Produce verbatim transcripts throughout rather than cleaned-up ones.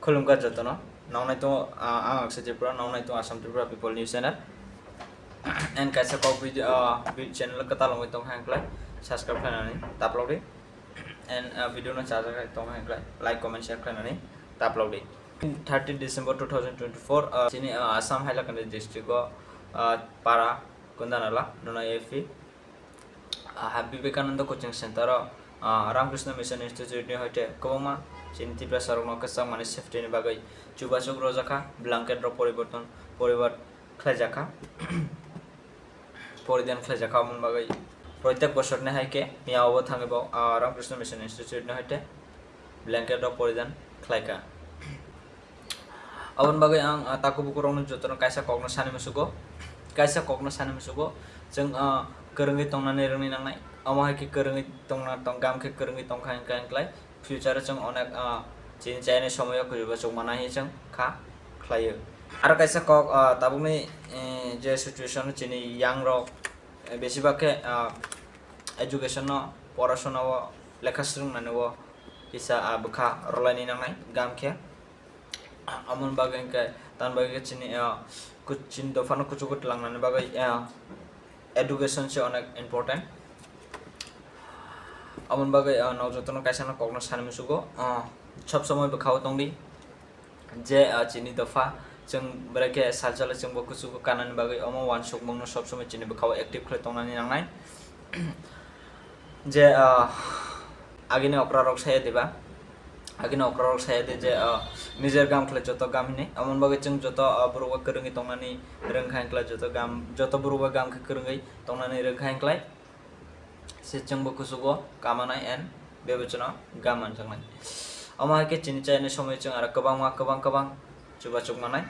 Khulumkha jotono, nongnai tongo, ah, ang Akshay Tripura, nongnai tongo Assam Tripura People News Channel. And kaisa kok video, ah, vi-, channel kwtal wngwi tongkha hwnklai, subscribe khlainani taplokdi. And, ah, video no chajaknai tongkha hwnklai, like, comment, share khlainani taplokdi. Thirty December two thousand twenty-four, ah, chini, ah, Assam Hailakandi district o, ah, para Kundanala, Nuna A F P, ah, Vivekananda Coaching Center o, ah, Ramakrishna Mission Institute ni hoite kwbangma chini Tiprasa rokno kwchangmani safety ni bagwi chubachu rwjakha, blanket rok poriborton, poribar khlaijakha, poridan khlaijakha, aboni bagwi proitek bosorni hai khe miyao bo thangwi bo, ah, Ramakrishna Mission Institute ni hoite blanket rok poridan khlaikha. Aboni bagwi ang, ah, taku bukurokno jotono kaisa kokno sani musugo, kaisa kokno sani musugo, chwng, ah, kwrwngwi tongnani rwngni nangnai, omo hai khe kwrwngwi tongna tong, gam khe kwrwngwi tongkha hwnka hwnklai, future o chwng onek, ah, chini chaini somoyo kuchugo chukmana hinwi chwng kha khlaio. Aro kaisa kok, ah, tabukni, eh, je situation chini young rok, eh, besibak khe, ah, education no, porasona o, lekha swrwngnani o kisa, ah, bwkha rwlaini nangnai gam khe. Amoni bagwi hwnkhe, tamni bagwi khe chini, ah, ku-, chini dophano kuchugo twlangnani bagwi, ah, education se onek important. Amoni bagwi, ah, nok jotono kaisa no kokno sani musugo, ah, sob somoi bwkha o tongdi. Je, ah, chini dopha, chwng bwrwi khe salsalo chwngbo kuchugo kanani bagwi omo uansukmungno sob somoi chini bwkhao active khlai tongnani nangnai. Je, ah, agini okrarok saya diba, agini okrarok saya di je, ah, nijer gam khlai joto gam hinwi, amoni bagwi chwng joto, ah, borok bai kwrwngwi tongnani rwngkha hwnkhe joto gam, joto borok bai gam khe kwrwngwi tongnani rwngkha hwnkhe se chwngbo kuchugo kamanai and bebachano gam manjaknai. Omo hai khe chini chaini somoi chwng aro kwbangma kwbang kwbang chubachuk manai.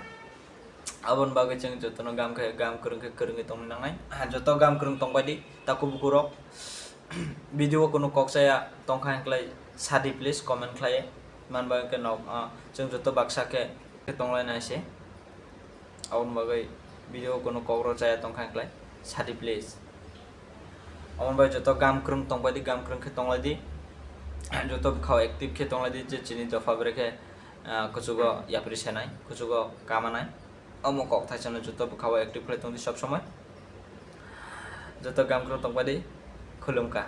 Aboni bagwi chwng jotono gam khe, gam kwrwng khe kwrwngwi tongwi nangnai. Joto gam kwrwng tongbai di, taku bukurok. Video o kunu kok chaya tongkha hwnklai sadi please comment khlaiwi. Man bagwi khe nok, ah, chwng joto baksa khe, khe tonglainai se. Aboni bagwi video o kunu kok rw chaya tongkha hwnklai sadi please. Aboni bagwi joto gam kwrwng tongbai di, gam kwrwng khe tonglai di. Joto bwkhao active khe tonglai di, je chini dopha bwrwi khe, ah, kuchugo yapri senai, kuchugo kamanai. Omo kok thaisano joto bwkhao active khlai tongdi sob somoi. Joto gam kwrwng tongbai di, khulumkha.